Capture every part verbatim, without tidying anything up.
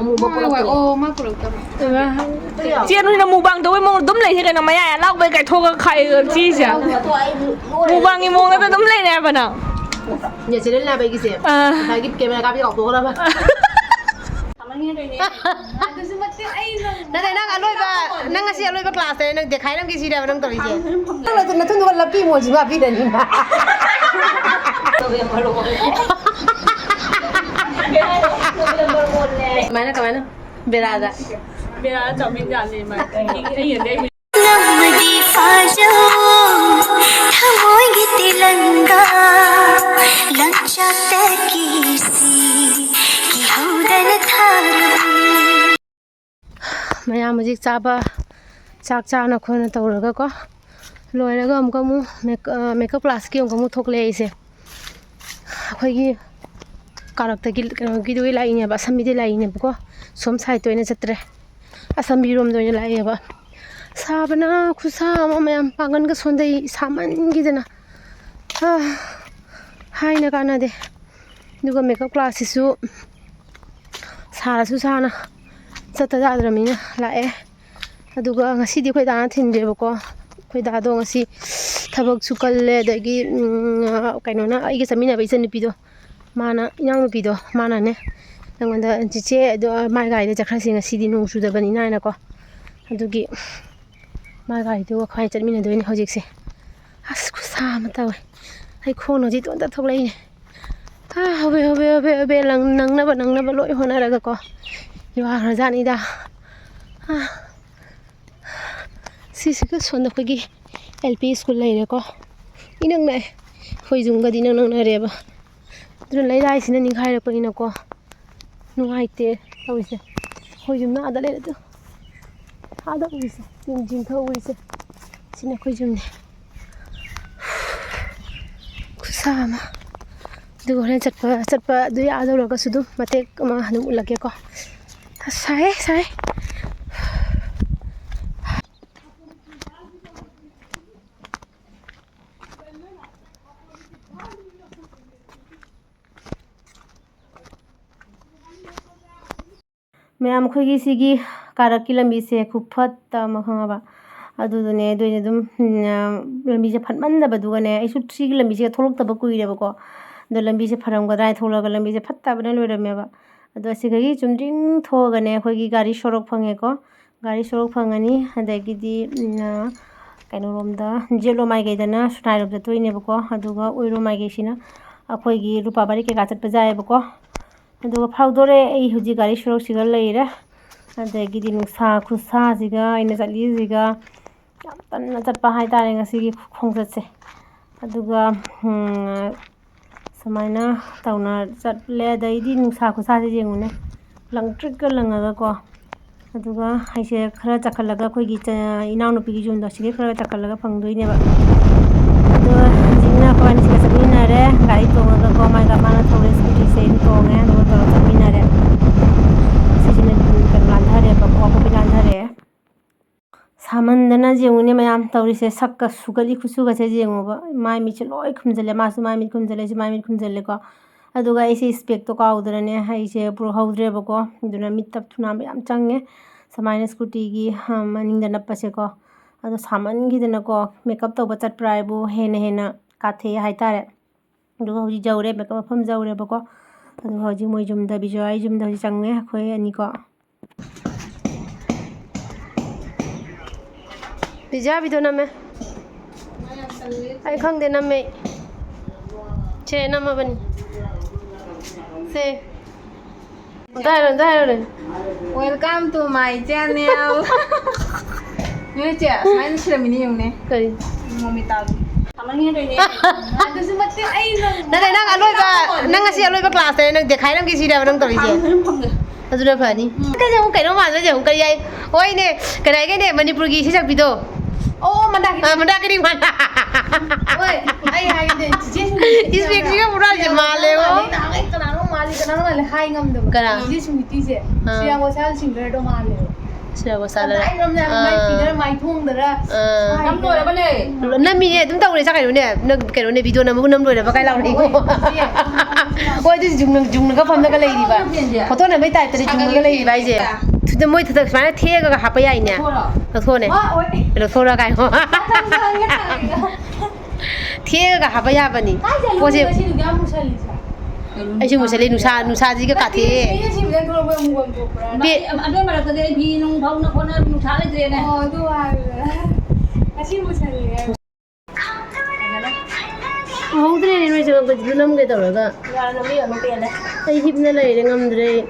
ꯑꯃꯨꯕ ꯄꯨꯔꯛꯇ꯭ꯔꯦ꯫ ꯑꯣ, ꯃꯥ ꯄꯨꯔꯛꯇꯕ꯫ ꯆꯦ ꯅꯣꯏꯅ ꯃꯨꯛꯕꯥꯡ ꯇꯧꯕꯩ ꯃꯑꯣꯡꯗ ꯑꯗꯨꯝ ꯂꯩꯁꯦ ꯀꯩꯅꯣ, ꯃꯌꯥꯏ ꯑꯂꯥꯎꯕꯩ ꯀꯥꯏꯊꯣꯛꯑꯒ ꯈꯥꯛꯑꯦ ꯆꯤꯁꯦ꯫ ꯃꯨꯛꯕꯥꯡꯒꯤ ꯃꯑꯣꯡꯗ ꯑꯗꯨꯝ ꯂꯩꯔꯦ ꯍꯥꯏꯕ ꯅꯪ꯫ ꯅꯦꯆꯔꯦꯜ ꯍꯥꯏꯕ ꯑꯩꯒꯤꯁꯦ꯫ ꯑꯥ꯫ ꯉꯁꯥꯏꯒꯤ ꯀꯦꯃꯦꯔꯥ ꯀꯥꯞꯄꯤ ꯀꯥꯎꯊꯣꯛꯈ꯭ꯔꯕ꯫ ꯅꯠꯇꯦ, ꯅꯪ ꯑꯂꯣꯏꯕ, ꯅꯪ ꯉꯁꯤ ꯑꯂꯣꯏꯕ ꯀ꯭ꯂꯥꯁꯇꯅꯦ, ꯅꯪ ꯗꯦꯈꯥꯏꯔꯝꯒꯦ ꯁꯤꯔꯦꯕ ꯅꯪ ꯇꯧꯔꯤꯁꯦ? ꯅꯪ ꯅꯊꯨꯟ-, ꯅꯊꯨꯟꯗꯨꯒ ꯂꯞꯀꯤ ꯏꯃꯣꯖꯤ ꯑꯃ ꯍꯥꯞꯄꯤꯔꯅꯤꯕ꯫ ꯀꯃꯥꯏꯅ, ꯀꯃꯥꯏꯅ? ꯕꯦꯔꯥꯗ꯫ ꯕꯦꯔꯥꯗ ꯆꯥꯎꯃꯤꯟ ꯌꯥꯜꯂꯦ ꯃꯥ꯫ ꯑꯩ, ꯑꯩ ꯌꯦꯡꯗꯦ, ꯑꯩ ꯅꯝꯕꯗꯤ ꯐꯥꯖꯧ, ꯊꯃꯣꯏꯒꯤ ꯇꯦꯂꯪꯒꯥ, ꯂꯪꯆꯥꯛꯇ ꯀꯤꯁꯤ, ꯀꯤꯍꯧꯗꯅ ꯊꯥꯔꯕꯤ꯫ ꯃꯌꯥꯝ ꯍꯧꯖꯤꯛ ꯆꯥꯕ, ꯆꯥꯛ ꯆꯥꯅ ꯈꯣꯠꯅ ꯇꯧꯔꯒꯀꯣ, ꯂꯣꯏꯔꯒ ꯑꯃꯨꯛꯀ ꯑꯃꯨꯛ ꯃꯦꯛ-, ꯑ, ꯃꯦꯀꯞ ꯀ꯭ꯂꯥꯁꯀꯤ ꯑꯃꯨꯛꯀ ꯑꯃꯨꯛ ꯊꯣꯛꯂꯛꯑꯦ ꯑꯩꯁꯦ꯫ ꯑꯩꯈꯣꯏꯒꯤ ꯀꯥꯔꯛꯇꯒꯤ ꯀꯩꯅꯣꯒꯤꯗꯨꯒꯤ ꯂꯥꯛꯏꯅꯦꯕ, ꯑꯁꯝꯕꯤꯗꯤ ꯂꯥꯛꯏꯅꯦꯕꯀꯣ, ꯁꯣꯝ ꯁꯥꯏꯠꯇ ꯑꯣꯏꯅ ꯆꯠꯇ꯭ꯔꯦ, ꯑꯁꯝꯕꯤꯔꯣꯝꯗ ꯑꯣꯏꯅ ꯂꯥꯛꯑꯦꯕ꯫ ꯁꯥꯕꯅ ꯈꯨꯠꯁꯥ ꯑꯃ, ꯃꯌꯥꯝ ꯄꯥꯡꯒꯟꯒ ꯁꯣꯟꯊꯩ ꯁꯥꯃꯟꯈꯤꯗꯅ꯫ ꯑꯥ, ꯍꯥꯏꯅ ꯀꯥꯟꯅꯗꯦ꯫ ꯑꯗꯨꯒ ꯃꯦꯀꯞ ꯀ꯭ꯂꯥꯁꯁꯤꯁꯨ ꯁꯥꯔꯁꯨ ꯁꯥꯅ ꯆꯠꯇ ꯌꯥꯗ꯭ꯔꯕꯅꯤꯅ ꯂꯥꯛꯑꯦ꯫ ꯑꯗꯨꯒ ꯉꯁꯤꯗꯤ ꯑꯩꯈꯣꯏ ꯗꯥꯅ ꯊꯤꯟꯗ꯭ꯔꯦꯕꯀꯣ꯫ ꯑꯩꯈꯣꯏ ꯗꯥꯗꯣ ꯉꯁꯤ ꯊꯕꯛꯁꯨ ꯀꯜꯂꯦ, ꯑꯗꯒꯤ, ꯎꯝ, ꯀꯩꯅꯣꯅ, ꯑꯩꯒ ꯆꯠꯃꯤꯟꯅꯕ ꯏꯆꯟꯅꯨꯄꯤꯗꯣ, ꯃꯥꯅ, ꯏꯅꯥꯎꯅꯨꯄꯤꯗꯣ, ꯃꯥꯅꯅꯦ ꯑꯩꯉꯣꯟꯗ, "ꯆꯤꯆꯦ, ꯑꯗꯣ ꯃꯥꯏ ꯒꯥꯔꯤꯗ ꯆꯠꯈ꯭ꯔꯁꯤ ꯉꯁꯤꯗꯤ, ꯅꯣꯡ ꯆꯨꯗꯕꯅꯤꯅ" ꯍꯥꯏꯅꯀꯣ꯫ ꯑꯗꯨꯒꯤ ꯃꯥꯏ ꯒꯥꯔꯤꯗꯨꯒ ꯑꯩꯈꯣꯏ ꯆꯠꯃꯤꯟꯅꯗꯣꯏꯅꯦ ꯍꯧꯖꯤꯛꯁꯦ꯫ ꯑꯁ, ꯈꯨꯠꯁꯥ ꯑꯃ ꯇꯧꯋꯦ꯫ ꯑꯩ ꯈꯣꯡꯅ ꯍꯧꯖꯤꯛ ꯏꯇꯣꯝꯇ ꯊꯣꯛꯂꯛꯏꯅꯦ꯫ ꯑꯥ, ꯍꯣꯕꯦ, ꯍꯣꯕꯦ, ꯍꯣꯕꯦ, ꯍꯣꯕꯦ, ꯂꯪ-, ꯅꯪꯅꯕ, ꯅꯪꯅꯕ ꯂꯣꯏ ꯍꯣꯠꯅꯔꯒꯀꯣ꯫ ꯌꯥꯈ꯭ꯔꯖꯥꯠꯅꯤꯗ꯫ ꯑꯥ, ꯁꯤꯁꯤꯒ ꯁꯣꯝꯗ ꯑꯩꯈꯣꯏꯒꯤ L P school ꯂꯩꯔꯦꯀꯣ꯫ ꯏꯅꯛ ꯅꯛꯑꯦ꯫ ꯑꯩꯈꯣꯏ ꯌꯨꯝꯒꯗꯤ ꯏꯅꯛ ꯅꯛꯅꯔꯦꯕ꯫ ꯑꯗꯨꯅ ꯂꯩꯔꯥꯏꯁꯤꯅ ꯅꯤꯡꯈꯥꯏꯔꯛꯄꯅꯤꯅꯀꯣ꯫ ꯅꯨꯡꯉꯥꯏꯇꯦ ꯇꯧꯔꯤꯁꯦ꯫ ꯑꯩꯈꯣꯏ ꯌꯨꯝꯅ ꯑꯥꯗ ꯂꯩꯔꯦ ꯑꯗꯨ꯫ ꯑꯥꯗ ꯎꯔꯤꯁꯦ, ꯌꯨꯝ ꯆꯤꯡꯊ ꯎꯔꯤꯁꯦ꯫ ꯁꯤꯅ ꯑꯩꯈꯣꯏ ꯌꯨꯝꯅꯦ꯫ ꯈꯨꯠꯁꯥ ꯑꯃ꯫ ꯑꯗꯨꯒ ꯍꯣꯔꯦꯟ ꯆꯠꯄ, ꯆꯠꯄ ꯑꯗꯨ ꯑꯥ ꯌꯧꯔꯒꯁꯨ ꯑꯗꯨꯝ ꯃꯇꯦꯛ ꯑꯃ ꯑꯗꯨꯝ ꯎꯠꯂꯛꯀꯦꯀꯣ꯫ ꯑꯁ, ꯁꯥꯏꯌꯦ, ꯁꯥꯏ꯫ ꯃꯌꯥꯝ, ꯑꯩꯈꯣꯏꯒꯤ ꯁꯤꯒꯤ ꯀꯥꯔꯛꯀꯤ ꯂꯝꯕꯤꯁꯦ ꯈꯨꯐꯠꯇ ꯑꯃ, ꯈꯪꯉꯕ? ꯑꯗꯨꯗꯨꯅꯦ, ꯑꯗꯨꯏꯅꯦ ꯑꯗꯨꯝ, ꯎꯝ, ꯂꯝꯕꯤꯁꯦ ꯐꯠꯃꯟꯗꯕꯗꯨꯒꯅꯦ, ꯑꯩꯁꯨ ꯁꯤꯒꯤ ꯂꯝꯕꯤꯁꯤꯒ ꯊꯣꯛꯂꯛꯇꯕ ꯀꯨꯏꯔꯦꯕꯀꯣ꯫ ꯑꯗꯣ ꯂꯝꯕꯤꯁꯦ ꯐꯔꯝꯒꯗ꯭ꯔꯥ ꯍꯥꯏꯅ ꯊꯣꯛꯂꯛꯑꯒ ꯂꯝꯕꯤꯁꯦ ꯐꯠꯇꯕꯅ ꯂꯣꯏꯔꯝꯃꯦꯕ꯫ ꯑꯗꯣ ꯑꯁꯤꯗꯒꯤ ꯆꯨꯝꯗ꯭ꯔꯤꯡ ꯊꯣꯛꯑꯒꯅꯦ ꯑꯩꯈꯣꯏꯒꯤ ꯒꯥꯔꯤ ꯁꯣꯔꯣꯛ ꯐꯪꯉꯦꯀꯣ꯫ ꯒꯥꯔꯤ ꯁꯣꯔꯣꯛ ꯐꯪꯉꯅꯤ꯫ ꯑꯗꯒꯤꯗꯤ, ꯎꯝ, ꯑ, ꯀꯩꯅꯣꯔꯣꯝꯗ, ꯌꯦꯠꯂꯣꯝ ꯃꯥꯏꯀꯩꯗꯅ ꯁꯨꯅꯥꯏꯔꯣꯝ ꯆꯠꯇꯣꯏꯅꯦꯕꯀꯣ꯫ ꯑꯗꯨꯒ ꯑꯣꯏꯔꯣꯝ ꯃꯥꯏꯀꯩꯁꯤꯅ ꯑꯩꯈꯣꯏꯒꯤ ꯂꯨꯄꯥ ꯕꯥꯔꯤ ꯀꯩꯀꯥ ꯆꯠꯄ ꯌꯥꯏꯌꯦꯕꯀꯣ꯫ ꯑꯗꯨꯒ ꯐꯥꯎꯗꯣꯔꯦ꯫ ꯑꯩ ꯍꯧꯖꯤꯛ ꯒꯥꯔꯤ ꯁꯣꯔꯣꯛꯁꯤꯒ ꯂꯩꯔꯦ꯫ ꯑꯗꯒꯤꯗꯤ ꯅꯨꯡꯁꯥ ꯈꯨꯠꯁꯥꯁꯤꯒ ꯑꯩꯅ ꯆꯠꯂꯤꯁꯤꯒ ꯌꯥꯝ ꯇꯟꯅ ꯆꯠꯄ ꯍꯥꯏꯇꯥꯔꯦ ꯉꯁꯤꯒꯤ ꯈꯣꯡꯆꯠꯁꯦ꯫ ꯑꯗꯨꯒ, ꯎꯝ, ꯁꯨꯃꯥꯏꯅ ꯇꯧꯅ ꯆꯠꯂꯦ꯫ ꯑꯗꯩꯗꯤ ꯅꯨꯡꯁꯥ ꯈꯨꯠꯁꯥꯁꯦ ꯌꯦꯡꯉꯨꯅꯦ, ꯂꯪꯇ꯭ꯔꯤꯛꯀ ꯂꯪꯉꯒꯀꯣ꯫ ꯑꯗꯨꯒ ꯑꯩꯁꯦ ꯈꯔ ꯆꯠꯈꯠꯂꯒ ꯑꯩꯈꯣꯏꯒꯤ ꯆ-, ꯏꯅꯥꯎꯅꯨꯄꯤꯒꯤ ꯌꯨꯝꯗꯣ ꯑꯁꯤꯒꯤ ꯈꯔ ꯆꯠꯈꯠꯂꯒ ꯐꯪꯗꯣꯏꯅꯦꯕ꯫ ꯑꯗꯣ ꯍꯧꯖꯤꯛꯅ ꯑꯩꯈꯣꯏ ꯑꯅꯤꯁꯤꯒ ꯆꯠꯃꯤꯟꯅꯔꯦ꯫ ꯒꯥꯔꯤ ꯇꯣꯡꯉꯒꯀꯣ, ꯃꯥꯏꯒ ꯃꯥꯅ ꯊꯧꯔꯦ, ꯁ꯭ꯀꯨꯇꯤꯁꯦ ꯑꯩꯅ ꯇꯣꯡꯉꯦ, ꯑꯗꯨꯒ ꯇꯧꯔꯒ ꯆꯠꯃꯤꯟꯅꯔꯦ꯫ ꯁꯤꯁꯤꯅ ꯀꯩꯅꯣ ꯂꯥꯟꯊꯔꯦꯕꯀꯣ, ꯑꯩꯈꯣꯏ ꯂꯥꯟꯊꯔꯦ꯫ ꯁꯥꯃꯟꯗꯅ ꯌꯦꯡꯉꯨꯅꯦ ꯃꯌꯥꯝ ꯇꯧꯔꯤꯁꯦ, ꯁꯛꯀ ꯁꯨꯒꯠꯂꯤ ꯈꯨꯠꯁꯨꯒꯁꯦ ꯌꯦꯡꯉꯣꯕ꯫ ꯃꯥꯏ ꯃꯤꯠꯁꯦ ꯂꯣꯏ ꯈꯨꯝꯖꯤꯜꯂꯦ, ꯃꯥꯁꯨ ꯃꯥꯏ ꯃꯤꯠ ꯈꯨꯝꯖꯤꯜꯂꯦ, ꯑꯩꯁꯨ ꯃꯥꯏ ꯃꯤꯠ ꯈꯨꯝꯖꯤꯜꯂꯦꯀꯣ꯫ ꯑꯗꯨꯒ ꯑꯩꯁꯦ ꯏꯁꯄꯦꯛꯇꯣ ꯀꯥꯎꯗꯅꯅꯦ ꯑꯩꯁꯦ ꯄꯨꯔꯛꯍꯧꯗ꯭ꯔꯦꯕꯀꯣ꯫ ꯑꯗꯨꯅ ꯃꯤꯠꯇ ꯊꯨꯅꯥꯟꯕ ꯌꯥꯝ ꯆꯪꯉꯦ ꯁꯨꯃꯥꯏꯅ ꯁ꯭ꯀꯨꯇꯤꯒꯤ, ꯑ, ꯃꯅꯤꯡꯗ ꯅꯞꯄꯁꯦꯀꯣ꯫ ꯑꯗꯣ ꯁꯥꯃꯟꯈꯤꯗꯅꯀꯣ, ꯃꯦꯀꯞ ꯇꯧꯕ ꯆꯠꯄ꯭ꯔꯥ ꯍꯥꯏꯕꯨ ꯍꯦꯟꯅ ꯍꯦꯟꯅ ꯀꯥꯊꯦꯛꯑꯦ ꯍꯥꯏꯇꯥꯔꯦ꯫ ꯑꯗꯨꯒ ꯍꯧꯖꯤꯛ ꯌꯧꯔꯦ, ꯃꯦꯀꯞ ꯃꯐꯝ ꯌꯧꯔꯦꯕꯀꯣ꯫ ꯑꯗꯨꯒ ꯍꯧꯖꯤꯛ ꯃꯣꯏ ꯌꯨꯝꯗ, ꯕꯤꯖꯣꯌꯥꯒꯤ ꯌꯨꯝꯗ ꯍꯧꯖꯤꯛ ꯆꯪꯉꯦ ꯑꯩꯈꯣꯏ ꯑꯅꯤꯀꯣ꯫ ꯕꯤꯖꯣꯌꯥ video ꯅꯝꯃꯦ꯫ ꯑꯩ ꯈꯪꯗꯦ, ꯅꯝꯃꯦ꯫ ꯁꯦ, ꯅꯝꯃꯕꯅꯤ꯫ ꯁꯦ꯫ ꯑꯝꯇ ꯍꯥꯏꯔꯣ, ꯑꯝꯇ ꯍꯥꯏꯔꯣꯅꯦ꯫ Welcome to my channel. ꯅꯣꯏ ꯆꯦ, ꯑꯁꯨꯃꯥꯏꯅ ꯁꯤꯔꯝꯃꯤꯅꯤ ꯌꯦꯡꯉꯨꯅꯦ꯫ ꯀꯔꯤ? ꯃꯣꯃꯤꯇꯥꯗꯣ꯫ ꯑꯗꯨꯁꯨ ꯃꯇꯤꯛ ꯑꯩ ꯅꯪ ꯅꯠꯇꯦ, ꯅꯪ ꯑꯂꯣꯏꯕ, ꯅꯪ ꯉꯁꯤ ꯑꯂꯣꯏꯕ class ꯇꯅꯦ, ꯅꯪ ꯗꯦꯈꯥꯏꯔꯝꯒꯦ ꯁꯤꯅꯦꯕ ꯅꯪ ꯇꯧꯔꯤꯁꯦ꯫ ꯑꯗꯨꯝ ꯐꯝꯒꯦ꯫ ꯑꯗꯨꯅ ꯐꯅꯤ꯫ ꯎꯝ꯫ ꯅꯪꯁꯦ ꯑꯃꯨꯛ ꯀꯩꯅꯣ ꯃꯥꯟꯕꯁꯦ ꯑꯃꯨꯛ ꯀꯔꯤ ꯍꯥꯏ? ꯍꯣꯏꯅꯦ, ꯀꯩꯅꯣ ꯍꯥꯏꯒꯦꯅꯦ, ꯃꯅꯤꯄꯨꯔꯒꯤ ꯏꯁꯩ ꯁꯛꯄꯤꯗꯣ꯫ ꯑꯣ, ꯃꯟꯗꯥꯀꯤꯅꯤ꯫ ꯑꯥ, ꯃꯟꯗꯥꯀꯤꯅꯤ ꯃꯥꯟꯕ꯫ ꯍꯣꯏ, ꯑꯩ ꯍꯥꯏꯒꯦ ꯇꯧꯔꯤꯅꯦ, ꯆꯤꯆꯦ ꯁꯨꯅꯤꯇꯤ ꯏꯁꯄꯦꯛꯁꯤꯒ ꯁꯨꯅꯤꯇꯤ ꯄꯨꯔꯥ ꯁꯦ ꯃꯥꯜꯂꯦꯕꯣ꯫ ꯃꯥꯜꯂꯦ, ꯅꯍꯥꯟꯒꯩ ꯀꯅꯥꯅꯣ ꯃꯥꯜꯂꯤ, ꯀꯅꯥꯅꯣ ꯃꯥꯜꯂꯤ ꯍꯥꯏ ꯉꯝꯗꯕ꯫ ꯀꯅꯥ? ꯆꯤꯆꯦ ꯁꯨꯅꯤꯇꯤꯁꯦ, ꯑꯥ꯫ ꯁ꯭ꯔꯦꯌꯥ ꯒꯣꯁꯥꯜ singerꯗꯣ ꯃꯥꯜꯂꯦꯕ꯫ ꯁꯤꯔꯕꯣ ꯆꯥꯂꯔ? ꯀꯗꯥꯏꯔꯣꯝꯗ ꯃꯥꯏ ꯑꯥ꯫ ꯐꯤꯗꯔ ꯃꯥꯏ ꯊꯣꯡꯗꯔ? ꯑꯥ꯫ ꯁꯥꯏ ꯅꯝ ꯂꯣꯏꯔꯕꯅꯦ꯫ ꯅꯝꯃꯤꯅꯦ, ꯑꯗꯨꯝ ꯇꯧꯔꯦ, ꯆꯥꯛ ꯀꯩꯅꯣꯅꯦ? ꯅꯪ ꯀꯩꯅꯣꯅꯦ, ꯚꯤꯗꯤꯑꯣ ꯅꯝꯕꯕꯨ ꯅꯝ ꯂꯣꯏꯔꯕ ꯀꯥꯏ ꯂꯥꯎꯔꯛꯏ? ꯍꯣꯏ, ꯏꯆꯦ꯫ ꯍꯣꯏ, ꯑꯗꯨ ꯖꯨꯡꯅ-, ꯖꯨꯡꯅꯒ ꯐꯝꯂꯒ ꯂꯩꯔꯤꯕ꯫ ꯐꯣꯇꯣ ꯅꯝꯕꯩ ꯇꯥꯏꯞꯇꯗꯤ ꯖꯨꯡꯉꯒ ꯂꯩꯔꯤꯕ ꯍꯥꯏꯁꯦ꯫ ꯊꯨꯗ ꯃꯣꯏ ꯊꯨꯗ ꯁꯨꯃꯥꯏꯅ ꯊꯦꯛꯑꯒ ꯍꯥꯞꯄ ꯌꯥꯏꯅꯦ꯫ ꯂꯧꯊꯣꯛꯑꯣ꯫ ꯂꯧꯊꯣꯛꯑꯣꯅꯦ꯫ ꯍꯣꯏ, ꯍꯣꯏ꯫ ꯂꯧꯊꯣꯛꯑꯣꯔ ꯀꯥꯏ꯫ ꯊꯦꯛꯑꯒ ꯍꯥꯞꯄ ꯌꯥꯕꯅꯤ꯫ ꯀꯥꯏ ꯆꯠꯂꯨꯏꯅꯣ ꯄꯣꯠꯁꯦ꯫ ꯉꯁꯤꯗꯨ ꯌꯥꯝ ꯃꯨꯁꯜꯂꯤꯁꯦ? ꯑꯩꯁꯨ ꯃꯨꯁꯜꯂꯤ, ꯅꯨꯡꯁꯥ, ꯅꯨꯡꯁꯥꯁꯤꯒ ꯀꯥꯊꯦꯛꯑꯦ꯫ ꯅꯠꯇꯦ, ꯑꯩꯅ ꯁꯤ ꯃꯊꯛ ꯊꯣꯛꯂꯛꯄꯗ ꯑꯃꯨꯛ ꯑꯃꯨꯛ ꯊꯣꯛꯄ꯭ꯔꯥ? ꯕꯦ- ꯑꯗꯨ ꯃꯔꯛꯇꯗꯤ ꯑꯩ ꯐꯤ ꯅꯨꯡ ꯐꯥꯎꯅ ꯈꯣꯠꯅ ꯅꯨꯡꯁꯥ ꯂꯩꯇ꯭ꯔꯦꯅꯦ꯫ ꯑꯣ, ꯑꯗꯨ ꯍꯥꯏꯕꯗ꯫ ꯉꯁꯤ ꯃꯨꯁꯜꯂꯤ ꯍꯥꯏꯕ꯫ ꯎꯍꯧꯗ꯭ꯔꯦꯅꯦ ꯅꯣꯏ ꯆꯪꯉꯛꯄꯁꯤꯗ ꯅꯝꯒꯦ ꯇꯧꯔꯒ꯫ ꯌꯥꯔꯦ, ꯅꯝꯕꯤꯔꯅꯨ, ꯄꯦꯜꯂꯦ꯫ ꯑꯩ ꯍꯤꯞꯅ ꯂꯩꯔꯦ, ꯉꯝꯗ꯭ꯔꯦ ꯑꯩ꯫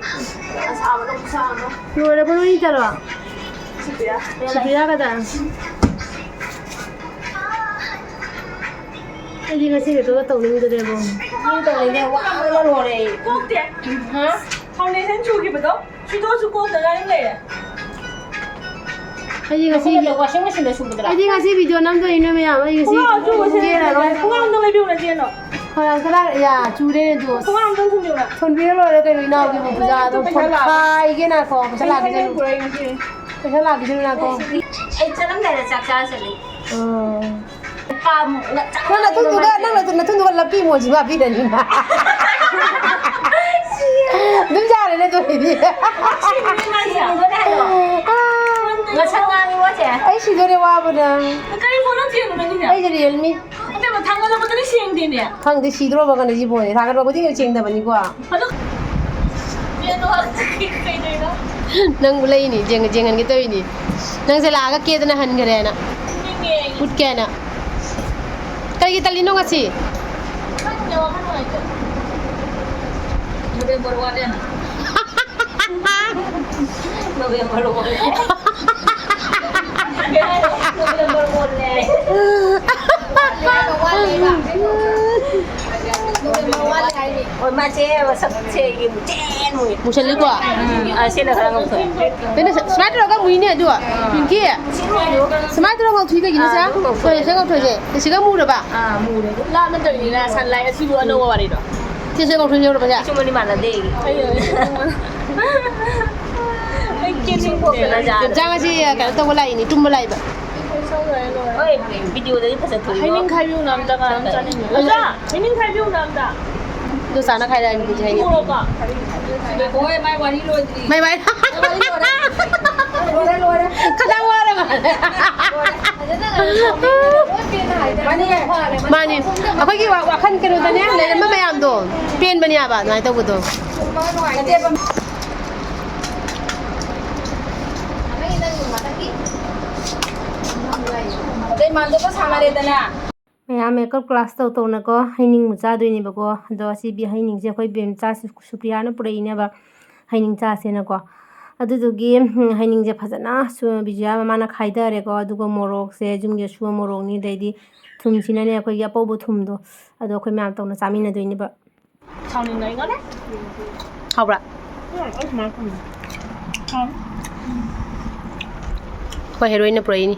ꯑꯁꯥꯕꯗꯣ ꯈꯨꯠꯁꯥ ꯑꯃ꯫ ꯂꯣꯏꯔꯕ ꯅꯣꯏ ꯇꯔꯣ? ꯁꯨꯄ꯭ꯔꯤꯌꯥ꯫ ꯁꯨꯄ꯭ꯔꯤꯌꯥ ꯀꯗꯥ? ꯑꯩꯗꯤ ꯉꯁꯤ ꯀꯩꯅꯣꯒ ꯇꯧꯅꯤꯡꯗ꯭ꯔꯦꯕꯣ꯫ ꯅꯪ ꯇꯧꯔꯤꯅꯦ, ꯋꯥꯕꯅ ꯂꯣꯏꯔꯦ ꯑꯩ꯫ ꯀꯣꯛꯇꯦ꯫ ꯍꯥ? ꯐꯥꯎꯟꯗꯦꯁꯟ ꯆꯨꯈꯤꯕꯗꯣ? ꯁꯤꯗꯣꯁꯨ ꯀꯣꯛꯇ ꯉꯥꯏ ꯂꯩꯔꯦ꯫ ꯑꯩꯗꯤ ꯉꯁꯤ ꯅꯈꯨꯠꯅ ꯋꯥꯁꯤꯡ ꯃꯦꯆꯤꯟꯗ ꯁꯨꯕꯗꯨꯔꯥ? ꯑꯩꯗꯤ ꯉꯁꯤ ꯚꯤꯗꯤꯑꯣ ꯅꯝꯗꯣꯏꯅꯦ ꯃꯌꯥꯝ꯫ ꯑꯩ ꯉꯁꯤ ꯈꯣꯡꯒ꯭ꯔꯥꯎ ꯑꯆꯨꯕ ꯁꯦꯠꯂꯦ꯫ ꯆꯦꯜꯂꯔꯣꯏ꯫ ꯈꯣꯡꯒ꯭ꯔꯥꯎ ꯑꯝꯇ ꯂꯩꯕꯤꯌꯨꯅꯦ, ꯆꯦ, ꯑꯗꯣ꯫ ꯍꯣꯏ, ꯑꯝꯇ ꯂꯥꯛ-, ꯌꯥ, ꯆꯨꯔꯦ ꯑꯗꯣ꯫ ꯈꯣꯡꯒ꯭ꯔꯥꯎ ꯑꯝꯇ ꯊꯝꯕꯤꯌꯨꯅꯦ꯫ ꯊꯣꯟꯕꯤꯔ ꯂꯣꯏꯔꯦ ꯀꯩꯅꯣ, ꯏꯅꯥꯎꯒꯤꯕꯨ ꯄꯨꯖꯥ ꯑꯗꯣ꯫ ꯄꯩꯁꯥ ꯂꯥꯛꯑꯦ꯫ ꯈꯥꯏꯒꯦ ꯅꯥꯈꯣ, ꯄꯩꯁꯥ ꯑꯩ ꯂꯥꯛꯈꯤꯁꯅꯨ꯫ ꯄꯩꯁꯥ ꯄꯨꯔꯛꯑꯦ ꯉꯁꯤ꯫ ꯄꯩꯁꯥ ꯂꯥꯛꯈꯤꯁꯅꯨ ꯅꯥꯈꯣ꯫ ꯑꯩ ꯆꯠꯂꯝꯗꯥꯏꯗ ꯆꯥꯛ ꯆꯥꯔ ꯆꯠꯂꯦ꯫ ꯎꯝ꯫ ꯅꯨꯄꯥ ꯑꯃꯨꯛ ꯅꯪ ꯅꯊꯨꯟꯗꯨꯒ, ꯅꯪ ꯅꯊꯨꯟ-, ꯅꯊꯨꯟꯗꯨꯒ ꯂꯞꯀꯤ ꯏꯃꯣꯖꯤ ꯑꯃ ꯍꯥꯞꯄꯤꯔꯅꯤ꯫ ꯑꯗꯨꯝ ꯌꯥꯔꯦꯅꯦ ꯑꯗꯨ ꯑꯣꯏꯗꯤ꯫ ꯉꯁꯪ ꯉꯥꯡꯉꯤꯕꯣ ꯆꯦ? ꯑꯩ ꯁꯤꯗꯣꯔꯦ ꯋꯥꯕꯅ꯫ ꯀꯔꯤ ꯐꯣꯟꯅꯣ ꯆꯦꯜꯂꯤꯅꯣ ꯅꯪꯒꯤꯁꯦ? ꯑꯩꯁꯦ Realme꯫ ꯅꯠꯇꯦꯕ, ꯊꯥꯡꯒꯠꯂꯛꯄꯗꯗꯤ ꯁꯦꯡꯗꯦꯅꯦ꯫ ꯈꯪꯗꯦ, ꯁꯤꯗ꯭ꯔꯣꯕ ꯀꯩꯅꯣ ꯁꯤ ꯐꯣꯟꯁꯦ? ꯊꯥꯡꯒꯠꯄ ꯈꯨꯗꯤꯡꯒꯤ ꯁꯦꯡꯗꯕꯅꯤꯀꯣ꯫ ꯑꯗꯨ ꯀꯩꯗꯧꯅꯣ? ꯅꯪꯕꯨ ꯂꯩꯅꯤ, ꯌꯦꯡ-, ꯌꯦꯡꯍꯟꯒꯦ ꯇꯧꯔꯤꯅꯤ꯫ ꯅꯪꯁꯦ ꯂꯥꯛꯑꯒ ꯀꯦꯗꯅ ꯍꯟꯈ꯭ꯔꯦꯅ꯫ ꯐꯨꯅꯤꯡꯉꯦ ꯑꯩ꯫ ꯎꯠꯀꯦꯅ꯫ ꯀꯔꯤꯒꯤ ꯇꯜꯂꯤꯅꯣ ꯉꯁꯤ? ꯈꯪꯗꯦ, ꯋꯥꯈꯜ ꯅꯨꯡꯉꯥꯏꯇꯦ꯫ ꯅꯕꯦꯝꯕꯔ ꯋꯥꯠꯂꯦꯅ꯫ ꯅꯕꯦꯝꯕꯔ ꯋꯥꯠꯂꯦ꯫ ꯅꯕꯦꯝꯕꯔ ꯋꯥꯠꯂꯦ꯫ ꯍꯣꯏ, ꯃꯥꯁꯦ ꯃꯁꯛꯁꯦ ꯌꯦꯡꯉꯨ, ꯆꯦꯟ ꯃꯨꯏ꯫ ꯃꯨꯁꯜꯂꯤꯀꯣ? ꯎꯝ, ꯑ, ꯁꯤꯅ ꯈꯔ ꯉꯧꯊꯣꯛꯑꯦ꯫ ꯀꯩꯅꯣ, ꯁꯨꯃꯥꯏꯅ ꯇꯧꯔꯒ ꯃꯨꯏꯅꯦ ꯑꯗꯨ꯫ ꯄꯤꯡꯀꯤ꯫ ꯁꯤ ꯃꯨꯏꯗꯣ꯫ ꯁꯨꯃꯥꯏꯅ ꯇꯧꯔꯒ ꯉꯧꯊꯣꯛꯏ ꯀꯩꯒꯤꯅꯣ, ꯑꯥ, ꯁꯦ? ꯑꯗꯨꯝ ꯉꯧꯊꯣꯛꯑꯦ꯫ ꯍꯣꯏ, ꯁꯦ ꯉꯧꯊꯣꯛꯏꯁꯦ꯫ ꯁꯤꯒ ꯃꯨꯔꯕ? ꯑꯥ, ꯃꯨꯔꯦ ꯑꯗꯨꯝ꯫ ꯂꯥꯞꯅ ꯇꯧꯔꯤꯅꯤꯅ ꯁꯟ ꯂꯥꯏ ꯑꯁꯤꯕꯨ ꯑꯅꯧꯕ ꯋꯥꯔꯤꯔꯣ? ꯁꯦ, ꯁꯦ ꯉꯧꯊꯣꯛꯏꯁꯦ ꯎꯔꯕ, ꯁꯦ? ꯏꯁꯨꯡ ꯑꯅꯤ ꯃꯥꯟꯅꯗꯦ ꯑꯩꯒꯤ꯫ ꯑꯩ, ꯑꯩ, ꯑꯩ, ꯌꯦꯟꯁꯥꯡ ꯑꯁꯤ ꯀꯩꯅꯣ ꯇꯧꯕ ꯂꯥꯛꯏꯅꯤ, ꯇꯨꯝꯕ ꯂꯥꯛꯏꯕ꯫ ꯍꯣꯏ, ꯚꯤꯗꯤꯑꯣꯗꯗꯤ ꯐꯖꯊꯣꯛꯏꯕꯣ꯫ ꯍꯩꯅꯤꯡ ꯈꯥꯏꯕꯤꯌꯨꯅ ꯑꯝꯇ, ꯀꯅꯥꯝ ꯆꯥꯅꯤꯡꯗꯦ꯫ ꯑꯣꯖꯥ, ꯍꯩꯅꯤꯡ ꯈꯥꯏꯕꯤꯌꯨꯅ ꯑꯝꯇ꯫ ꯑꯗꯨ ꯆꯥꯅ ꯈꯥꯏꯔꯛꯑꯅꯤ ꯍꯧꯖꯤꯛ ꯍꯩꯅꯤꯡ꯫ ꯄꯨꯔꯛꯑꯣꯀꯣ꯫ ꯍꯣꯏ, ꯃꯥꯏ ꯋꯥꯔꯤ ꯂꯣꯏꯗ꯭ꯔꯤ꯫ ꯃꯥꯏ ꯋꯥꯔꯤ꯫ ꯂꯣꯏꯔꯦ, ꯂꯣꯏꯔꯦ꯫ ꯈꯗꯥꯡ ꯋꯥꯔꯕ꯫ ꯃꯥꯅꯤ꯫ ꯑꯩꯈꯣꯏꯒꯤ ꯋꯥ-, ꯋꯥꯈꯜ ꯀꯩꯅꯣꯗꯅꯦ ꯂꯩꯔꯝꯕ ꯃꯌꯥꯝꯗꯣ ꯄꯦꯟꯕꯅꯦ ꯍꯥꯏꯕ ꯑꯗꯨꯃꯥꯏꯅ ꯇꯧꯕꯗꯣ꯫ ꯑꯗꯩ ꯃꯥꯟꯗꯣꯞꯀ ꯁꯥꯟꯅꯔꯦꯗꯅ꯫ ꯃꯌꯥꯝ ꯃꯦꯀꯞ ꯀ꯭ꯂꯥꯁ ꯇꯧ ꯇꯧꯅꯀꯣ ꯍꯩꯅꯤꯡꯕꯨ ꯆꯥꯗꯣꯏꯅꯦꯕꯀꯣ꯫ ꯑꯗꯣ ꯑꯁꯤ ꯕꯤ-, ꯍꯩꯅꯤꯡꯁꯦ ꯑꯩꯈꯣꯏ ꯕꯦꯝꯆꯥ ꯁꯨ-, ꯁꯨꯄ꯭ꯔꯤꯌꯥꯅ ꯄꯨꯔꯛꯏꯅꯦꯕ ꯍꯩꯅꯤꯡ ꯆꯥꯁꯦꯅꯀꯣ꯫ ꯑꯗꯨꯗꯨꯒꯤ, ꯎꯝ, ꯍꯩꯅꯤꯡꯁꯦ ꯐꯖꯅ ꯁꯨ-, ꯕꯤꯖꯤꯌꯥ ꯃꯃꯥꯅ ꯈꯥꯏꯗꯔꯦꯀꯣ꯫ ꯑꯗꯨꯒ ꯃꯣꯔꯣꯛꯁꯦ ꯌꯨꯝꯒꯤ ꯑꯁꯨꯕ ꯃꯣꯔꯣꯛꯅꯤ, ꯑꯗꯩꯗꯤ ꯊꯨꯝꯁꯤꯅꯅꯦ ꯑꯩꯈꯣꯏꯒꯤ ꯑꯄꯧꯕ ꯊꯨꯝꯗꯣ, ꯑꯗꯣ ꯑꯩꯈꯣꯏ ꯃꯌꯥꯝ ꯇꯧꯅ ꯆꯥꯃꯤꯟꯅꯗꯣꯏꯅꯦꯕ꯫ ꯁꯥꯎꯅꯤꯡꯉꯛꯏꯉꯣꯅꯦ꯫ ꯍꯥꯎꯕ꯭ꯔꯥ? ꯎꯝ, ꯑꯩ ꯁꯨꯃꯥꯏꯅ ꯊꯝꯃꯦ꯫ ꯍꯥꯎ꯫ ꯑꯩꯈꯣꯏ ꯍꯦꯔꯣꯏꯟꯅ ꯄꯨꯔꯛꯏꯅꯤ꯫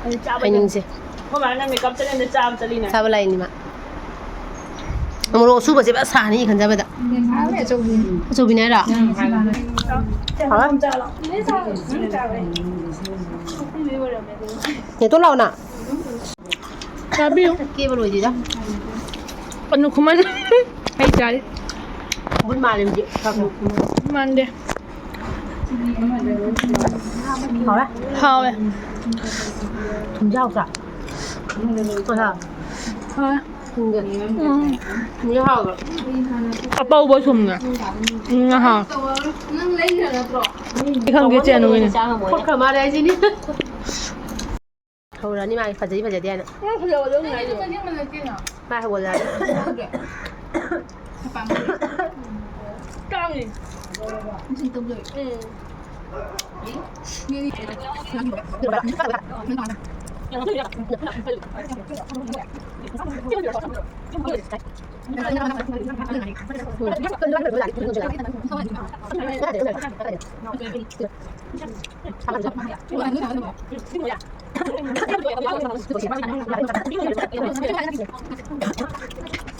ꯑꯩ ꯆꯥꯕ ꯍꯩꯅꯤꯡꯁꯦ꯫ ꯑꯩꯈꯣꯏ ꯃꯥꯅ ꯃꯦꯀꯞ ꯆꯠꯂꯤꯉꯩꯗ ꯆꯥꯕ ꯆꯠꯂꯤꯅꯦ꯫ ꯆꯥꯕ ꯂꯥꯛꯏꯅꯤ ꯃꯥ꯫ ꯃꯣꯔꯣꯛ ꯑꯁꯨꯕꯁꯦ ꯐꯖ ꯁꯥꯅꯤ ꯈꯟꯖꯕꯗ꯫ ꯍꯥꯎꯋꯦ ꯑꯆꯧꯕꯤ꯫ ꯑꯆꯧꯕꯤꯅꯦ ꯍꯥꯏꯔꯣ? ꯎꯝ꯫ ꯍꯥꯎꯋꯦ? ꯅꯦꯇꯣꯟ ꯂꯥꯛꯑꯣ ꯅꯪ꯫ ꯆꯥꯕꯤꯌꯨ꯫ ꯀꯦꯕ ꯂꯣꯏꯗ꯭ꯔꯤꯗ꯫ ꯑꯅꯨ ꯈꯨꯃꯟ꯫ ꯑꯩ ꯆꯥꯔꯤ꯫ ꯕꯨꯠ ꯃꯥꯜꯂꯦ ꯍꯧꯖꯤꯛ꯫ ꯃꯥꯟꯗꯦ꯫ ꯍꯥꯎꯔꯦ? ꯍꯥꯎꯋꯦ꯫ ꯊꯨꯝꯁꯦ ꯍꯥꯎꯇ꯭ꯔꯥ? ꯍꯣꯏ ꯍꯥꯎ-, ꯍꯥꯎꯋꯦ꯫ ꯊꯨꯝꯁꯦ꯫ ꯎꯝ꯫ ꯊꯨꯝꯁꯦ ꯍꯥꯎꯕ꯭ꯔꯥ? ꯑꯄꯧꯕ ꯊꯨꯝꯅꯦ꯫ ꯎꯝ, ꯍꯥꯎꯋꯦ꯫ ꯑꯩ ꯈꯪꯗꯦ, ꯆꯦ ꯑꯅꯨꯒꯤꯅꯦ꯫ ꯐꯨꯠꯈ꯭ꯔ ꯃꯥꯜꯂꯦ ꯍꯥꯏꯁꯤꯅꯤ꯫ ꯍꯧꯔꯅꯤ ꯃꯥꯒꯤ ꯐꯖꯩ ꯐꯖꯗꯦ ꯍꯥꯏꯅ꯫ ꯎꯝ, ꯐꯖꯕꯗꯣ ꯑꯗꯨꯝ ꯉꯥꯏꯌꯣ꯫ ꯃꯥ ꯍꯧꯒꯠꯂꯛꯑꯅꯤ꯫ ꯇꯥꯡꯉꯤ꯫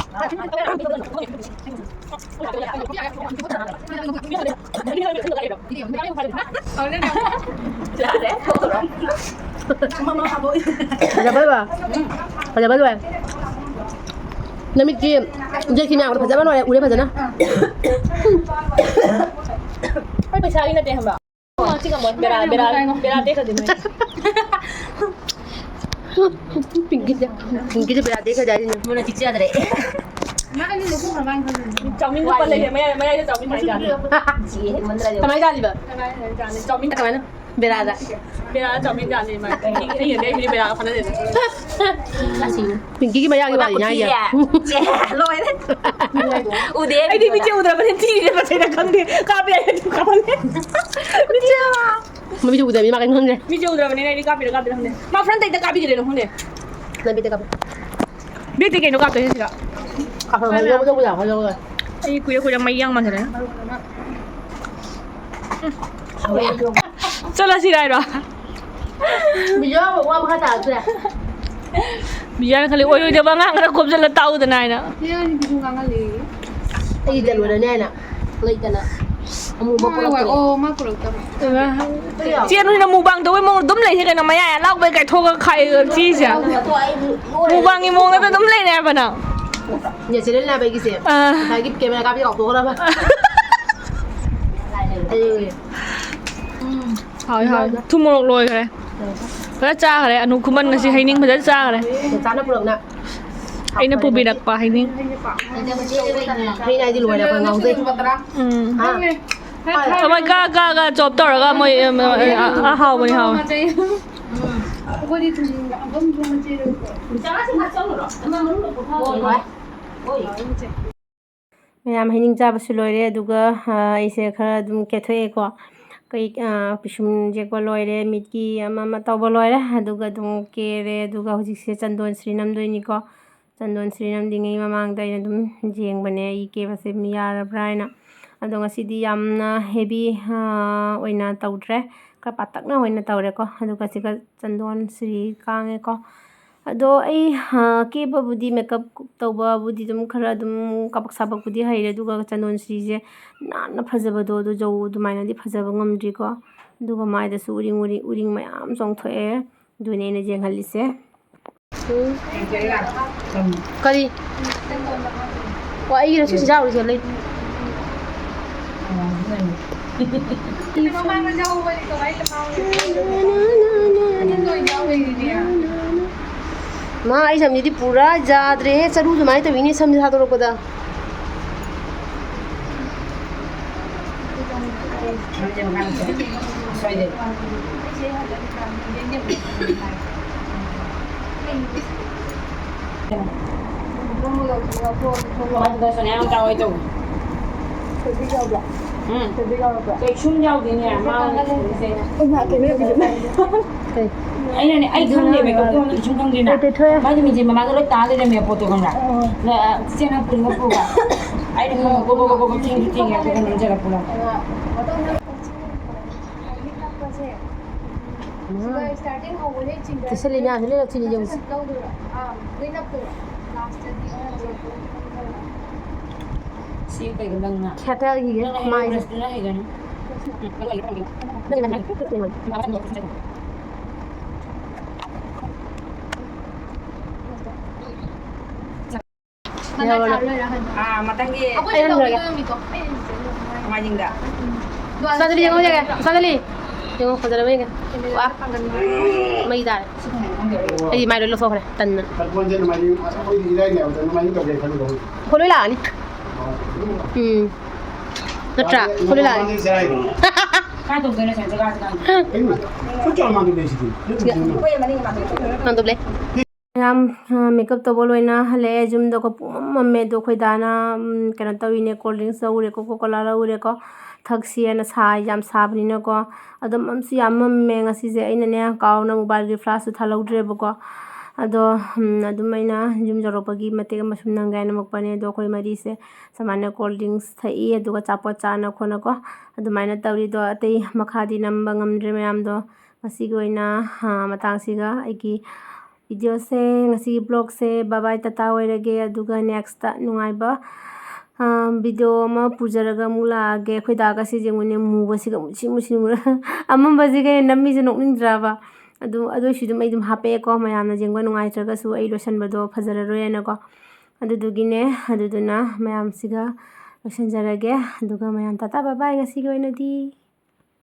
ꯎꯝ꯫ ꯐꯖꯕ ꯂꯣꯏꯔꯦ꯫ ꯐꯖꯕ ꯂꯣꯏꯔꯦ꯫ ꯅꯃꯤꯠꯀꯤ ꯏꯟꯖꯦꯛꯁꯤ ꯃꯌꯥꯝꯗꯣ ꯐꯖꯕ ꯂꯣꯏꯔꯦ꯫ ꯎꯔꯦ ꯐꯖꯅ꯫ ꯑꯩ ꯄꯩꯁꯥꯒꯤ ꯅꯠꯇꯦ ꯈꯪꯕ꯭ꯔꯥ? ꯁꯤ ꯉꯝꯃꯣꯏ꯫ ꯕꯦꯔꯥ, ꯕꯦꯔꯥ, ꯕꯦꯔꯥ ꯇꯦꯛꯈ꯭ꯔꯗꯤ ꯅꯣꯏ꯫ ꯄꯤꯡꯀꯤꯁꯦ, ꯄꯤꯡꯀꯤꯁꯦ ꯕꯦꯔꯥ ꯇꯦꯛꯈ꯭ꯔꯗꯤ ꯍꯥꯏꯁꯤꯅꯦ꯫ ꯃꯣꯏꯅ ꯆꯤꯛꯆꯗ꯭ꯔꯦ꯫ ꯆꯥꯎꯃꯤꯟ ꯂꯨꯄꯥ ꯂꯩꯔꯦ, ꯃꯌꯥꯏ, ꯃꯌꯥꯏꯗ ꯆꯥꯎꯃꯤꯟ ꯍꯥꯏꯖꯥꯠꯅꯤ꯫ ꯆꯤꯛꯑꯦ ꯍꯦꯟꯃꯟꯗ꯭ꯔꯗꯤ꯫ ꯀꯃꯥꯏꯅ ꯆꯥꯜꯂꯤꯕ? ꯆꯥꯎꯃꯤꯟ ꯀꯃꯥꯏꯅ? ꯕꯦꯔꯥꯗ꯫ ꯕꯦꯔꯥ ꯆꯥꯎꯃꯤꯟ ꯆꯥꯅꯤ ꯃꯥ꯫ ꯑꯩ ꯌꯦꯡꯗꯦ, ꯑꯩ ꯕꯦꯔꯥꯒ ꯐꯅꯗꯦꯗ꯫ ꯄꯤꯡꯀꯤꯒꯤ ꯃꯌꯥꯒꯤ ꯋꯥꯔꯤꯅꯦ ꯍꯥꯏꯁꯦ꯫ ꯆꯦ, ꯂꯣꯏꯔꯦ꯫ ꯎꯗꯦ꯫ ꯑꯩꯗꯤ ꯃꯤꯠꯁꯦ ꯎꯗ꯭ꯔꯕꯅꯤꯅ ꯊꯤꯔꯦ ꯃꯁꯤꯅ ꯈꯪꯗꯦ꯫ ꯀꯥꯞꯄꯦ ꯍꯥꯏꯔꯦ ꯑꯗꯨꯝ ꯀꯥꯞꯍꯜꯂꯦ꯫ ꯃꯤꯠꯁꯦ꯫ ꯃꯃꯤꯠꯁꯦ ꯎꯗ꯭ꯔꯕꯅꯤꯅ ꯃꯥ ꯀꯩꯝ ꯈꯪꯗ꯭ꯔꯦ꯫ ꯃꯤꯠꯁꯦ ꯎꯗ꯭ꯔꯕꯅꯤꯅ ꯑꯩꯗꯤ ꯀꯥꯞꯄꯤꯔ ꯀꯥꯞꯄꯤꯔ ꯈꯪꯗꯦ꯫ ꯃꯥ ꯐ꯭ꯔꯟ ꯇꯩꯗ ꯀꯥꯞꯄꯤꯒꯤꯔꯦꯅ ꯈꯪꯗꯦ꯫ ꯅꯪ ꯕꯦꯛꯇ ꯀꯥꯞꯄꯤ꯫ ꯕꯦꯛꯇꯤ ꯀꯩꯅꯣ ꯀꯥꯞꯇꯣꯏꯁꯦ ꯁꯤꯗ꯫ ꯀꯥꯞꯄꯣ, ꯂꯧꯕ, ꯂꯧꯕ ꯌꯥꯎ, ꯂꯧꯕ ꯌꯥꯎ꯫ ꯑꯩ ꯀꯨꯏꯔ ꯀꯨꯏꯔ ꯃꯩ ꯌꯥꯡ ꯃꯥꯟꯁꯤꯜꯂꯛꯑꯦ꯫ ꯆꯠꯂꯁꯤꯔ ꯍꯥꯏꯔꯣ? ꯕꯤꯖꯣ, ꯋꯥ ꯃꯈꯥ ꯇꯥꯔꯛꯇ꯭ꯔꯦ꯫ ꯕꯤꯖꯣꯅ ꯈꯜꯂꯤ, "ꯑꯣꯏꯔꯣꯏꯗꯕ ꯑꯉꯥꯡ ꯈꯔ ꯈꯣꯝꯖꯤꯜꯂ ꯇꯥꯛꯎꯗꯅ" ꯍꯥꯏꯅ꯫ ꯁꯤ ꯑꯉꯥꯡꯁꯤꯁꯨ ꯉꯥꯡꯍꯜꯂꯤ꯫ ꯑꯩꯒꯤ ꯗꯦꯠ ꯂꯣꯏꯔꯅꯤ ꯍꯥꯏꯅ ꯂꯩꯇꯅ ꯑꯃꯨꯕ ꯃꯥ ꯄꯨꯔꯛꯇ꯭ꯔꯦ꯫ ꯑꯣ, ꯃꯥ ꯄꯨꯔꯛꯇꯕ꯫ ꯆꯦ, ꯅꯣꯏꯅ ꯃꯨꯛꯕꯥꯡ ꯇꯧꯕꯩ ꯃꯑꯣꯡ ꯑꯗꯨꯝ ꯂꯩꯁꯦ ꯀꯩꯅꯣ, ꯃꯌꯥꯏ ꯑꯂꯥꯎꯕꯩ ꯀꯥꯏꯊꯣꯛꯑꯒ ꯈꯥꯏ ꯆꯤꯁꯦ꯫ ꯃꯨꯛꯕꯥꯡꯒꯤ ꯃꯑꯣꯡꯗ ꯑꯗꯨꯝ ꯂꯩꯅꯦ ꯍꯥꯏꯕ ꯅꯪ꯫ ꯅꯦꯆꯔꯦꯜ ꯍꯥꯏꯕ ꯑꯩꯒꯤꯁꯦ꯫ ꯑꯥ꯫ ꯉꯁꯥꯏꯒꯤ ꯀꯦꯃꯦꯔꯥ ꯀꯥꯞꯄꯤ ꯀꯥꯎꯊꯣꯛꯈ꯭ꯔꯕ꯫ ꯑꯗꯨꯒꯤ꯫ ꯍꯥꯎꯋꯤ, ꯍꯥꯎꯋꯤ꯫ ꯊꯨꯝ ꯃꯣꯔꯣꯛ ꯂꯣꯏꯈ꯭ꯔꯦ꯫ ꯐꯖꯅ ꯆꯥꯈ꯭ꯔꯦ꯫ ꯑꯅꯨ ꯈꯨꯃꯟ ꯉꯁꯤ ꯍꯩꯅꯤꯡ ꯐꯖꯅ ꯆꯥꯈ꯭ꯔꯦ꯫ ꯆꯥꯅ ꯄꯨꯔꯛꯅ꯫ ꯑꯩꯅ ꯄꯨꯕꯤꯔꯛꯄ ꯍꯩꯅꯤꯡ꯫ ꯍꯩꯅ ꯑꯩꯗꯤ ꯂꯣꯏꯔꯦ, ꯑꯩꯈꯣꯏ ꯉꯥꯎꯖꯩ꯫ ꯎꯝ꯫ ꯍꯥ? ꯀꯃꯥꯏ ꯀꯥ, ꯀꯥ, ꯀꯥ ꯆꯣꯞ ꯇꯧꯔꯒ ꯃꯣꯏ, ꯎꯝ, ꯑ, ꯑ, ꯍꯥꯎꯕꯅꯤ, ꯍꯥꯎꯕꯅꯤ꯫ ꯑꯩꯈꯣꯏꯗꯤ ꯊꯨꯝ ꯑꯐꯝ ꯊꯣꯡꯕ ꯆꯦꯗꯣ꯫ ꯃꯌꯥꯝ ꯍꯩꯅꯤꯡ ꯆꯥꯕꯁꯨ ꯂꯣꯏꯔꯦ, ꯑꯗꯨꯒ, ꯑ, ꯑꯩꯁꯦ ꯈꯔ ꯑꯗꯨꯝ ꯀꯦꯊꯣꯛꯑꯦꯀꯣ꯫ ꯀꯩ, ꯑ, ꯄꯤꯁꯨꯝ ꯌꯦꯛꯄ ꯂꯣꯏꯔꯦ, ꯃꯤꯠꯀꯤ ꯑꯃ ꯑꯃ ꯇꯧꯕ ꯂꯣꯏꯔꯦ, ꯑꯗꯨꯒ ꯑꯗꯨꯝ ꯀꯦꯔꯦ, ꯑꯗꯨꯒ ꯍꯧꯖꯤꯛꯁꯦ ꯆꯟꯗꯣꯟ ꯁ꯭ꯔꯤ ꯅꯝꯗꯣꯏꯅꯤꯀꯣ꯫ ꯆꯟꯗꯣꯟ ꯁ꯭ꯔꯤ ꯅꯝꯗ꯭ꯔꯤꯉꯩ ꯃꯃꯥꯡꯗ ꯑꯩꯅ ꯑꯗꯨꯝ ꯌꯦꯡꯕꯅꯦ ꯑꯩ ꯀꯦꯕꯁꯦ ꯃꯤ ꯌꯥꯔꯕ꯭ꯔꯥ ꯍꯥꯏꯅ꯫ ꯑꯗꯣ ꯉꯁꯤꯗꯤ ꯌꯥꯝꯅ ꯍꯦꯕꯤ, ꯑ, ꯑꯣꯏꯅ ꯇꯧꯗ꯭ꯔꯦ, ꯈꯔ ꯄꯥꯇꯛꯅ ꯑꯣꯏꯅ ꯇꯧꯔꯦꯀꯣ꯫ ꯑꯗꯨꯒ ꯁꯤꯒ ꯆꯟꯗꯣꯟ ꯁ꯭ꯔꯤ ꯀꯥꯡꯉꯦꯀꯣ꯫ ꯑꯗꯣ ꯑꯩ, ꯑ, ꯀꯦꯕꯕꯨꯗꯤ, ꯃꯦꯀꯞ ꯇꯧꯕꯕꯨꯗꯤ ꯑꯗꯨꯝ ꯈꯔ ꯑꯗꯨꯝ ꯀꯥꯄꯛ ꯁꯥꯄꯛꯄꯨꯗꯤ ꯍꯩꯔꯦ, ꯑꯗꯨꯒ ꯆꯟꯗꯣꯟꯁꯤꯔꯤꯁꯦ ꯅꯥꯟꯅ ꯐꯖꯕꯗꯣ ꯑꯗꯨ ꯖꯧ ꯑꯗꯨꯃꯥꯏꯅꯗꯤ ꯐꯖꯕ ꯉꯝꯗ꯭ꯔꯤꯀꯣ꯫ ꯑꯗꯨꯒ ꯃꯥꯏꯗꯁꯨ ꯎꯔꯤꯡ, ꯎꯔꯤꯡ, ꯎꯔꯤꯡ ꯃꯌꯥꯝ ꯆꯣꯡꯊꯣꯛꯑꯦ꯫ ꯑꯗꯨꯅꯦ ꯑꯩꯅ ꯌꯦꯡꯍꯜꯂꯤꯁꯦ꯫ ꯎꯝ꯫ ꯀꯔꯤ? ꯑꯣ, ꯑꯩꯒꯤꯗꯁꯨ ꯁꯤꯖꯥꯎꯔꯤꯁꯦ ꯂꯩ꯫ ꯃꯥ, ꯑꯩ ꯁꯝꯁꯤꯗꯤ ꯄꯨꯔꯥ ꯌꯥꯗ꯭ꯔꯦꯍꯦ, ꯆꯔꯨ ꯑꯗꯨꯃꯥꯏꯅ ꯇꯧꯋꯤꯅꯦ ꯁꯝꯁꯦ ꯊꯥꯗꯣꯔꯛꯄꯗ꯫ ꯎꯝ꯫ ꯀꯩꯁꯨꯝ ꯌꯥꯎꯗꯦꯅꯦ, ꯃꯥ ꯀꯩ? ꯑꯩꯅꯅꯦ, ꯑꯩ ꯈꯪꯗꯦ, ꯃꯦꯀꯞ ꯇꯧꯕ ꯀꯩꯁꯨꯝ ꯈꯪꯗꯦꯅ꯫ ꯀꯩ ꯇꯩꯊꯣꯛꯑꯦ? ꯃꯥꯗꯤ ꯃꯤꯡꯁꯦꯜ ꯃꯃꯥꯡꯗ ꯂꯣꯏ ꯇꯥ ꯂꯩꯔꯝꯃꯦ, ꯐꯣꯇꯣ ꯈꯪꯕ꯭ꯔꯥ? ꯑꯣ꯫ ꯅ-, ꯆꯤꯆꯦ ꯅꯪ ꯄꯨꯔꯤꯉꯣ ꯄꯨꯔꯒ꯫ ꯑꯩꯅ ꯈꯪꯉ ꯒꯣ ꯒꯣ ꯒꯣ ꯒꯣ ꯊꯦꯡꯁꯨ ꯊꯦꯡꯉꯦ, ꯑꯗꯨꯒ ꯅꯝꯖꯔꯛꯄ ꯂꯝ꯫ ꯇꯩꯁꯜꯂꯤ ꯃꯌꯥꯝꯁꯤ ꯂꯣꯏ ꯂꯧꯊꯣꯛꯏꯅꯦ, ꯌꯦꯡꯉꯨꯁꯤ꯫ ꯁꯤ ꯀꯩꯒꯤꯅꯣ ꯅꯪꯅ? ꯈꯦꯇꯜꯒꯤꯁꯦ ꯅꯪꯅ ꯃꯥꯏꯁꯦ꯫ ꯕ꯭ꯔꯁꯇꯨꯅ ꯍꯩꯒꯅꯤ꯫ ꯌꯧꯔꯦ꯫ ꯑꯥ, ꯃꯊꯪꯒꯤ ꯑꯩ ꯍꯟꯈ꯭ꯔꯒꯦ꯫ ꯅꯣꯡꯃꯥꯏꯖꯤꯡꯗ꯫ ꯁꯅꯥꯖꯂꯤ ꯌꯦꯡꯉꯣ ꯌꯥꯔꯦ꯫ ꯁꯅꯥꯖꯂꯤ꯫ ꯌꯦꯡꯉꯣ, ꯐꯖꯔꯕ ꯌꯦꯡꯒꯦ꯫ ꯋꯥ꯫ ꯃꯩ ꯇꯥꯔꯦ꯫ ꯑꯩꯗꯤ ꯃꯥꯏ ꯂꯣꯏ ꯂꯧꯊꯣꯛꯈ꯭ꯔꯦ꯫ ꯇꯟꯗꯅ꯫ ꯍꯣ, ꯂꯣꯏ ꯂꯥꯛꯑꯅꯤ꯫ ꯎꯝ꯫ ꯅꯠꯇ꯭ꯔꯥ? ꯍꯣ, ꯂꯣꯏ ꯂꯥꯛꯑꯅꯤ꯫ ꯀꯥꯏ ꯇꯧꯗꯣꯏꯅꯣ ꯁꯦ, ꯖꯒꯥ ꯖꯒꯥ? ꯃꯥꯟꯗꯣꯞ ꯂꯩ꯫ ꯃꯌꯥꯝ, ꯑ, ꯃꯦꯀꯞ ꯇꯧꯕ ꯂꯣꯏꯅ ꯍꯜꯂꯛꯑꯦ ꯌꯨꯝꯗꯀꯣ꯫ ꯄꯨꯡꯃꯝ ꯃꯝꯃꯦ꯫ ꯑꯗꯣ ꯑꯩꯈꯣꯏ ꯗꯥꯅ, ꯎꯝ, ꯀꯩꯅꯣ ꯇꯧꯔꯤꯅꯦ, ꯀꯣꯜ ꯗ꯭ꯔꯤꯡꯁ ꯂꯧꯔꯦꯀꯣ, ꯀꯣꯀꯣ ꯀꯣꯂꯥ ꯂꯧꯔꯦꯀꯣ, ꯊꯛꯁꯤꯅ, ꯁꯥ ꯌꯥꯝ ꯁꯥꯕꯅꯤꯅꯀꯣ꯫ ꯑꯗꯣ ꯃꯝꯁꯨ ꯌꯥꯝ ꯃꯝꯃꯦ ꯉꯁꯤꯁꯦ꯫ ꯑꯩꯅꯅꯦ, ꯀꯥꯎꯅ ꯃꯣꯕꯥꯏꯜꯒꯤ ꯐ꯭ꯂꯥꯁꯁꯨ ꯊꯥꯜꯍꯧꯗ꯭ꯔꯦꯕꯀꯣ꯫ ꯑꯗꯣ, ꯎꯝ, ꯑꯗꯨꯝ ꯑꯩꯅ ꯌꯨꯝ ꯌꯧꯔꯛꯄꯒꯤ ꯃꯇꯦꯛ ꯑꯃ ꯁꯨꯝ ꯅꯝꯒꯦ ꯍꯥꯏꯅ ꯅꯝꯃꯛꯄꯅꯦ꯫ ꯑꯗꯣ ꯑꯩꯈꯣꯏ ꯃꯔꯤꯁꯦ ꯁꯨꯃꯥꯏꯅ ꯀꯣꯜ ꯗ꯭ꯔꯤꯡꯁ ꯊꯛꯏ, ꯑꯗꯨꯒ ꯑꯆꯥꯄꯣꯠ ꯆꯥꯅ ꯈꯣꯠꯅꯀꯣ꯫ ꯑꯗꯨꯃꯥꯏꯅ ꯇꯧꯔꯤ꯫ ꯑꯗꯣ ꯑꯇꯩ ꯃꯈꯥꯗꯤ ꯅꯝꯕ ꯉꯝꯗ꯭ꯔꯦ ꯃꯌꯥꯝꯗꯣ꯫ ꯉꯁꯤꯒꯤ ꯑꯣꯏꯅ, ꯑ, ꯃꯇꯥꯡꯁꯤꯒ ꯑꯩꯒꯤ ꯚꯤꯗꯤꯑꯣꯁꯦ, ꯉꯁꯤꯒꯤ ꯕ꯭ꯂꯣꯒꯁꯦ ꯕꯥꯏ ꯕꯥꯏ ꯇꯥꯇꯥ ꯑꯣꯏꯔꯒꯦ꯫ ꯑꯗꯨꯒ ꯅꯦꯛꯁꯇ ꯅꯨꯡꯉꯥꯏꯕ, ꯑ, ꯚꯤꯗꯤꯑꯣ ꯑꯃ ꯄꯨꯖꯔꯒ ꯑꯃꯨꯛ ꯂꯥꯛꯑꯒꯦ꯫ ꯑꯩꯈꯣꯏ ꯗꯥꯒꯁꯦ ꯌꯦꯡꯉꯨꯅꯦ, ꯃꯨꯕꯁꯤꯒ ꯃꯨꯁꯤ ꯃꯨꯁꯤ ꯃꯨꯔ-, ꯑꯃꯝꯕꯁꯤꯒ ꯍꯦꯟꯅ ꯅꯝꯃꯤꯁꯦ ꯅꯣꯛꯅꯤꯡꯗ꯭ꯔꯕ? ꯑꯗꯨ, ꯑꯗꯨ ꯑꯣꯏꯁꯨ ꯑꯗꯨꯝ ꯑꯩ ꯑꯗꯨꯝ ꯍꯥꯞꯄꯛꯑꯦꯀꯣ, ꯃꯌꯥꯝꯅ ꯌꯦꯡꯕ ꯅꯨꯡꯉꯥꯏꯇ꯭ꯔꯒꯁꯨ ꯑꯩ ꯂꯣꯏꯁꯟꯕꯗꯣ ꯐꯖꯔꯔꯣꯏ ꯍꯥꯏꯅꯀꯣ꯫ ꯑꯗꯨꯗꯨꯒꯤꯅꯦ, ꯑꯗꯨꯗꯨꯅ ꯃꯌꯥꯝꯁꯤꯒ ꯂꯣꯏꯁꯟꯖꯔꯒꯦ꯫ ꯑꯗꯨꯒ ꯃꯌꯥꯝ ꯇꯥꯇꯥ ꯕꯥꯏ ꯕꯥꯏ ꯉꯁꯤꯒꯤ ꯑꯣꯏꯅꯗꯤ꯫